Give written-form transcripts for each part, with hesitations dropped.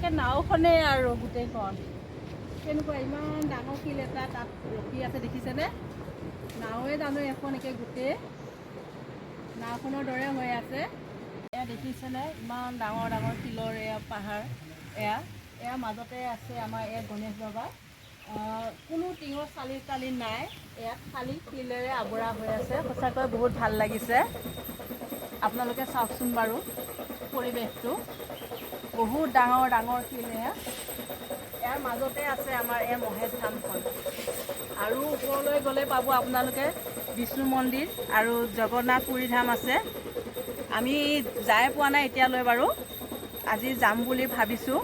একে নাওখনেই আৰু গোটেইখন। কেনেকুৱা ইমান ডাঙৰ শিল এটা তাত ৰখি আছে দেখিছেনে? নাওৱে জানো এখন, একে গোটেই নাওখনৰ দৰে হৈ আছে। এয়া দেখিছেনে ইমান ডাঙৰ ডাঙৰ শিলৰ এয়া পাহাৰ। এয়া এয়া মাজতে আছে আমাৰ এয়া গণেশ বাবা। কোনো টিঙৰ চালি তালি নাই, ইয়াত খালী শিলেৰে আৱৰা হৈ আছে। সঁচাকৈ বহুত ভাল লাগিছে। আপোনালোকে চাওকচোন বাৰু পৰিৱেশটো, বহুত ডাঙৰ ডাঙৰ শিল এয়া। ইয়াৰ মাজতে আছে আমাৰ এই মহেশ ধামখন। আৰু ওপৰলৈ গ'লে পাব আপোনালোকে বিষ্ণু মন্দিৰ আৰু জগন্নাথ পুৰী ধাম আছে। আমি যাই পোৱা নাই এতিয়ালৈ বাৰু, আজি যাম বুলি ভাবিছোঁ।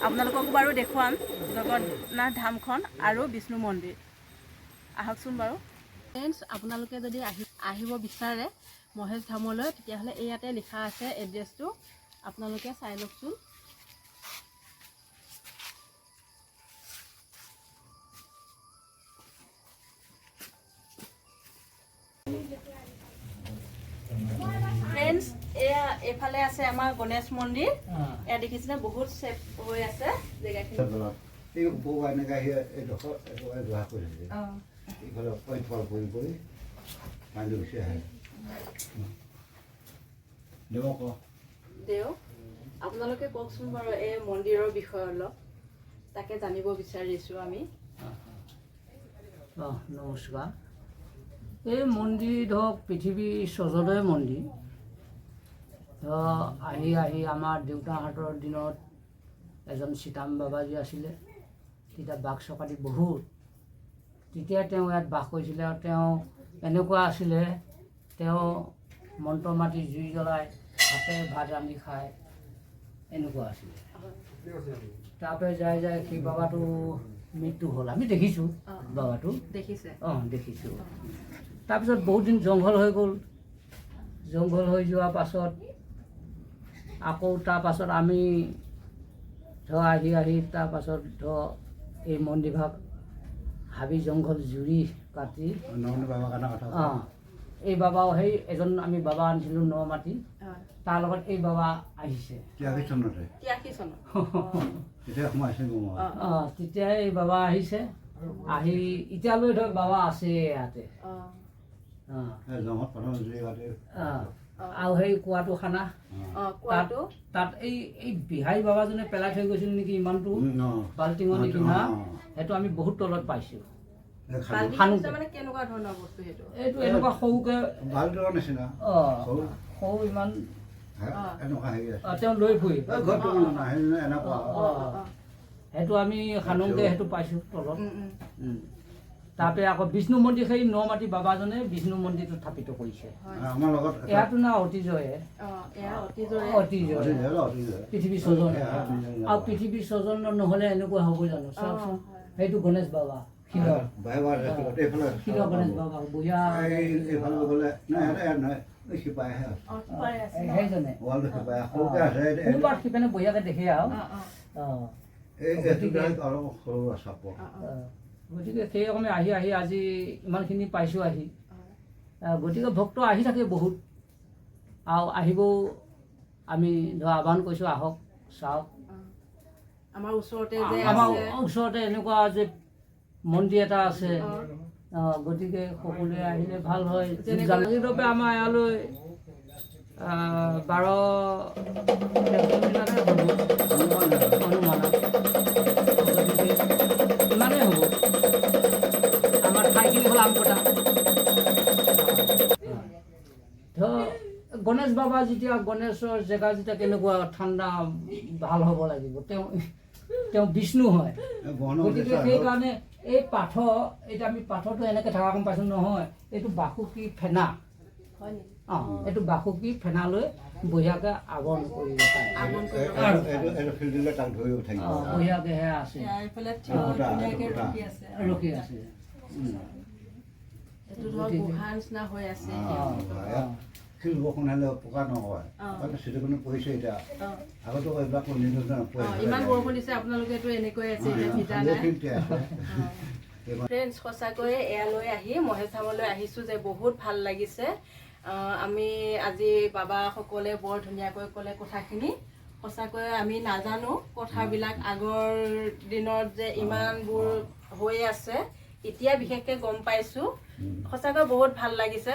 আপোনালোককো বাৰু দেখুৱাম জগন্নাথ ধামখন আৰু বিষ্ণু মন্দিৰ। আহকচোন বাৰু ফ্ৰেণ্ডছ, আপোনালোকে যদি আহিব বিচাৰে মহেশ ধামলৈ, তেতিয়াহ'লে ইয়াতে লিখা আছে এড্ৰেছটো, আপোনালোকে চাই লওকচোন। ফ্ৰেণ্ডছ, এয়া এইফালে আছে আমাৰ গণেশ মন্দিৰ। এয়া দেখিছেনে বহুত চেফ হৈ আছে জেগাখিনি। এই বৌ এনেকৈ আহি এইডোখৰ এইডোখৰ দোহা কৰি থাকে, এইফালে পইফল পৰি পৰি পানী গুচি আহে। দেৱ ক। দেও, আপোনালোকে কওকচোন বাৰু এই মন্দিৰৰ বিষয়ে অলপ, তাকে জানিব বিচাৰিছোঁ আমি। অঁ, নমস্কাৰ। এই মন্দিৰ ধৰক পৃথিৱীৰ স্বজনৰে মন্দিৰ। ধৰক আহি আহি আমাৰ দেউতাহঁতৰ দিনত এজন সীতাম বাবাজী আছিলে, তেতিয়া বাঘ চকাতি বহুত, তেতিয়া তেওঁ ইয়াত বাস কৰিছিলে। আৰু তেওঁ এনেকুৱা আছিলে, তেওঁ মন্ত্ৰ মাতি জুই জ্বলাই হাতে ভাত ৰান্ধি খায়, এনেকুৱা আছিলে। তাৰপৰা যাই যাই সেই বাবাটো মৃত্যু হ'ল। আমি দেখিছোঁ বাবাটো। দেখিছে? অঁ, দেখিছোঁ। তাৰপিছত বহুত দিন জংঘল হৈ গ'ল। জংঘল হৈ যোৱাৰ পাছত আকৌ তাৰপাছত আমি ধৰ আহি আহি তাৰপাছত ধৰ এই মন্দিৰভাগ হাবি জংঘল জুৰি কাটি নহ'লে বাবাৰ কাৰণে কথা। অঁ, এই বাবাও সেই এজন আমি বাবা আনিছিলোঁ ন মাটি, তাৰ লগত এই বাবা আহিছে। 83 চনতে। 83 চনত? তেতিয়া সোমাইছিল মই। অঁ, তেতিয়াই এই বাবা আহিছে। আহি এতিয়ালৈ ধৰক বাবা আছে ইয়াতে। অঁ। জংঘল প্ৰথম জুই কাটি। অঁ, আৰু সেই কুঁৱাটো খানা কোৱাটো। তাত এই এই বিহাৰী বাবাজনে পেলাই থৈ গৈছিল নেকি ইমানটো বাল্টিঙৰ নিচিনা, সেইটো আমি বহুত তলত পাইছোঁ। বাল্টিং মানে কেনেকুৱা ধৰণৰ বস্তু সেইটো? এইটো এনেকুৱা সৰুকে। বাল্টিঙৰ নিচিনা। অঁ। সৰু। সৰু ইমান। এনেকুৱা হেৰি আছে। অঁ, তেওঁ লৈ ফুৰি। ঘৰটো নাহে এনেকুৱা। অঁ, সেইটো আমি খানোতে সেইটো পাইছোঁ তলত। তাৰপৰা আকৌ বিষ্ণু মন্দিৰ, সেই ন মাটি বাবাজনে বিষ্ণু মন্দিৰটো স্থাপিত কৰিছে। আমাৰ লগত। ইয়াতো না অতীজৰে। অতীজৰে। পৃথিৱী স্বজন আৰু পৃথিৱী স্বজন নহ'লে এনেকুৱা হ'ব জানো? চাওকচোন, সেইটো গণেশ বাবা শিলৰ, শিলৰ গণেশ বাবা বঢ়িয়া। সেইজনে কোনোবাত সিপিনে বঢ়িয়াকে দেখে আৰু। অঁ, গতিকে সেই ৰকমে আহি আহি আজি ইমানখিনি পাইছোঁ আহি। গতিকে ভক্ত আহি থাকে বহুত আৰু আহিবও, আমি ধৰ আহ্বান কৰিছোঁ, আহক চাওক। আমাৰ ওচৰতে। আমাৰ ওচৰতে এনেকুৱা যে মন্দিৰ এটা আছে, গতিকে সকলোৱে আহিলে ভাল হয়। জাগিৰোডৰ আমাৰ ইয়ালৈ 12 কিলোমিটাৰ হ'ব অনুমান, গতিকে ইমানেই হ'ব। আমাৰ ঠাইখিনি হ'ল আমকটা। ধৰ গণেশ বাবা যেতিয়া গণেশৰ জেগা যেতিয়া কেনেকুৱা ঠাণ্ডা ভাল হ'ব লাগিব, তেওঁ তেওঁ বিষ্ণু হয়। গতিকে সেইকাৰণে এই পাথৰ, এতিয়া আমি পাথৰটো এনেকৈ থকা গম পাইছোঁ নহয়, এইটো বাসুকী ফেনা। অঁ, এইটো বাসুকী ফেনালৈ বঢ়িয়াকৈ আৱৰণ কৰি বঢ়িয়াকৈ সেয়া আছে, ৰখি আছে। শিল বৰষুণ হ'লে পকা নকয়, চিটিকনি পৰিছে এতিয়া। আগতো এইবিলাক ইমান বৰষুণ দিছে, আপোনালোকেতো এনেকৈ আছে। ফ্ৰেণ্ডছ, সঁচাকৈয়ে এয়ালৈ আহি মহেশ ধামলৈ আহিছোঁ যে বহুত ভাল লাগিছে। আমি আজি বাবাসকলে বৰ ধুনীয়াকৈ ক'লে কথাখিনি। সঁচাকৈ আমি নাজানো কথাবিলাক, আগৰ দিনত যে ইমানবোৰ হৈ আছে, এতিয়া বিশেষকৈ গম পাইছোঁ। সঁচাকৈ বহুত ভাল লাগিছে।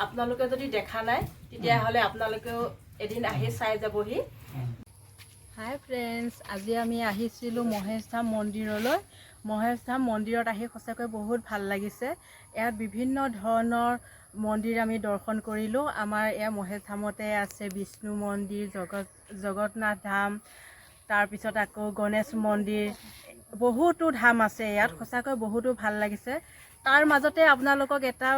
আপোনালোকে যদি দেখা নাই, তেতিয়াহ'লে আপোনালোকেও এদিন আহি চাই যাবহি। হাই ফ্ৰেণ্ডছ, আজি আমি আহিছিলোঁ মহেশ ধাম মন্দিৰলৈ। মহেশ ধাম মন্দিৰত আহি সঁচাকৈ বহুত ভাল লাগিছে। ইয়াত বিভিন্ন ধৰণৰ মন্দিৰ আমি দৰ্শন কৰিলোঁ। আমাৰ এয়া মহেশ ধামতে আছে বিষ্ণু মন্দিৰ, জগন্নাথ ধাম, তাৰপিছত আকৌ গণেশ মন্দিৰ, বহুতো ধাম আছে ইয়াত। সঁচাকৈ বহুতো ভাল লাগিছে। তাৰ মাজতে আপোনালোকক এটা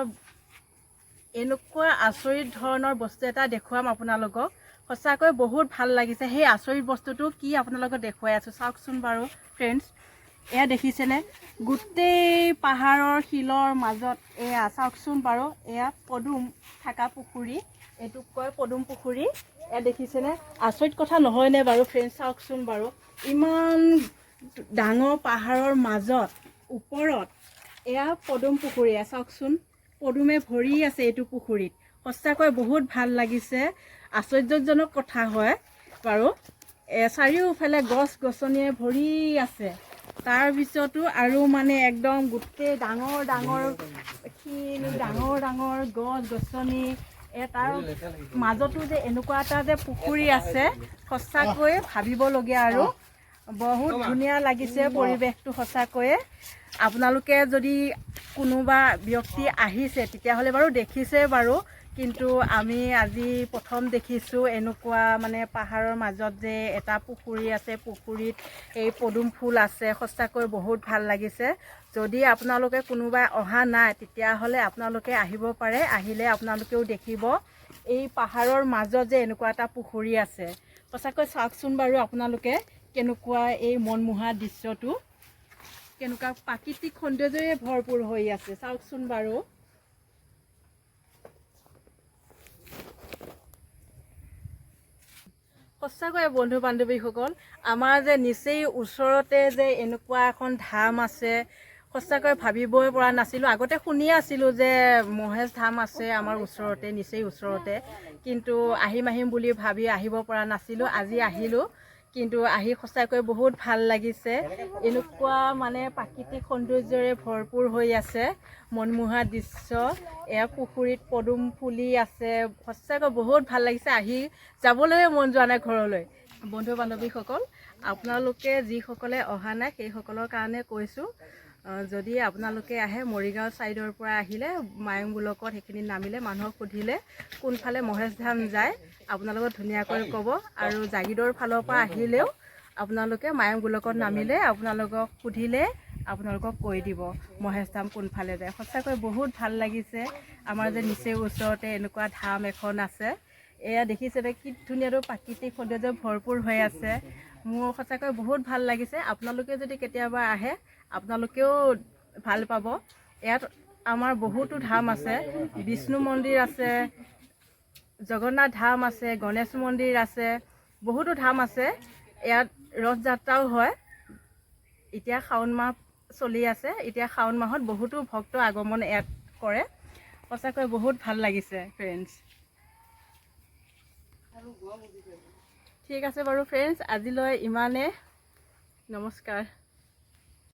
এনেকুৱা আচৰিত ধৰণৰ বস্তু এটা দেখুৱাম আপোনালোকক। সঁচাকৈ বহুত ভাল লাগিছে। সেই আচৰিত বস্তুটো কি আপোনালোকক দেখুৱাই আছোঁ, চাওকচোন বাৰু ফ্ৰেণ্ডছ। এয়া দেখিছেনে, গোটেই পাহাৰৰ শিলৰ মাজত এয়া চাওকচোন বাৰু, এয়া পদুম থকা পুখুৰী, এইটোক কয় পদুম পুখুৰী। এয়া দেখিছেনে, আচৰিত কথা নহয়নে বাৰু ফ্ৰেণ্ডছ? চাওকচোন বাৰু, ইমান ডাঙৰ পাহাৰৰ মাজত ওপৰত এয়া পদুম পুখুৰী। এয়া চাওকচোন, পদুমে ভৰি আছে এইটো পুখুৰীত। সঁচাকৈ বহুত ভাল লাগিছে, আশ্চৰ্যজনক কথা হয় বাৰু। চাৰিওফালে গছ গছনিয়ে ভৰি আছে, তাৰপিছতো আৰু মানে একদম গোটেই ডাঙৰ ডাঙৰ শিল, ডাঙৰ ডাঙৰ গছ গছনি, তাৰ মাজতো যে এনেকুৱা এটা যে পুখুৰী আছে, সঁচাকৈয়ে ভাবিবলগীয়া আৰু বহুত ধুনীয়া লাগিছে পৰিৱেশটো সঁচাকৈয়ে। আপোনালোকে যদি কোনোবা ব্যক্তি আহিছে তেতিয়াহ'লে বাৰু দেখিছে বাৰু, কিন্তু আমি আজি প্ৰথম দেখিছোঁ এনেকুৱা মানে পাহাৰৰ মাজত যে এটা পুখুৰী আছে, পুখুৰীত এই পদুম ফুল আছে। সঁচাকৈ বহুত ভাল লাগিছে। যদি আপোনালোকে কোনোবাই অহা নাই, তেতিয়াহ'লে আপোনালোকে আহিব পাৰে। আহিলে আপোনালোকেও দেখিব এই পাহাৰৰ মাজত যে এনেকুৱা এটা পুখুৰী আছে। সঁচাকৈ চাওকচোন বাৰু আপোনালোকে, কেনেকুৱা এই মনমোহা দৃশ্যটো, কেনেকুৱা প্ৰাকৃতিক সৌন্দৰ্যৰে ভৰপূৰ হৈ আছে, চাওকচোন বাৰু। সঁচাকৈ বন্ধু বান্ধৱীসকল, আমাৰ যে নিচেই ওচৰতে যে এনেকুৱা এখন ধাম আছে, সঁচাকৈ ভাবিবই পৰা নাছিলোঁ। আগতে শুনি আছিলোঁ যে মহেশ ধাম আছে আমাৰ ওচৰতে, নিচেই ওচৰতে, কিন্তু আহিম আহিম বুলি ভাবি আহিব পৰা নাছিলোঁ। আজি আহিলোঁ, কিন্তু আহি সঁচাকৈ বহুত ভাল লাগিছে। এনেকুৱা মানে প্ৰাকৃতিক সৌন্দৰ্যৰে ভৰপূৰ হৈ আছে, মনমোহা দৃশ্য। এয়া পুখুৰীত পদুম ফুলি আছে, সঁচাকৈ বহুত ভাল লাগিছে। আহি যাবলৈ মন যোৱা নাই ঘৰলৈ। বন্ধু বান্ধৱীসকল, আপোনালোকে যিসকলে অহা নাই সেইসকলৰ কাৰণে কৈছোঁ, যদি আপোনালোকে আহে মৰিগাঁও ছাইডৰ পৰা আহিলে মায়ং ব্লকত সেইখিনিত নামিলে মানুহক সুধিলে কোনফালে মহেশ ধাম যায়, আপোনালোকক ধুনীয়াকৈ ক'ব। আৰু জাগীৰোডৰ ফালৰ পৰা আহিলেও আপোনালোকে মায়ং ব্লকত নামিলে আপোনালোকক সুধিলে আপোনালোকক কৈ দিব মহেশ ধাম কোনফালে যায়। সঁচাকৈ বহুত ভাল লাগিছে। আমাৰ যে নিচেই ওচৰতে এনেকুৱা ধাম এখন আছে। এয়া দেখিছে কি ধুনীয়াটো প্ৰাকৃতিক সৌন্দৰ্য ভৰপূৰ হৈ আছে। মোৰ সঁচাকৈ বহুত ভাল লাগিছে। আপোনালোকে যদি কেতিয়াবা আহে আপোনালোকেও ভাল পাব। ইয়াত আমাৰ বহুতো ধাম আছে, বিষ্ণু মন্দিৰ আছে, জগন্নাথ ধাম আছে, গণেশ মন্দিৰ আছে, বহুতো ধাম আছে। ইয়াত ৰথযাত্ৰাও হয়। এতিয়া শাওণ মাহ চলি আছে, এতিয়া শাওণ মাহত বহুতো ভক্ত আগমন ইয়াত কৰে। সঁচাকৈ বহুত ভাল লাগিছে ফ্ৰেণ্ডছ। ঠিক আছে বাৰু ফ্ৰেণ্ডছ, আজিলৈ ইমানে, নমস্কাৰ।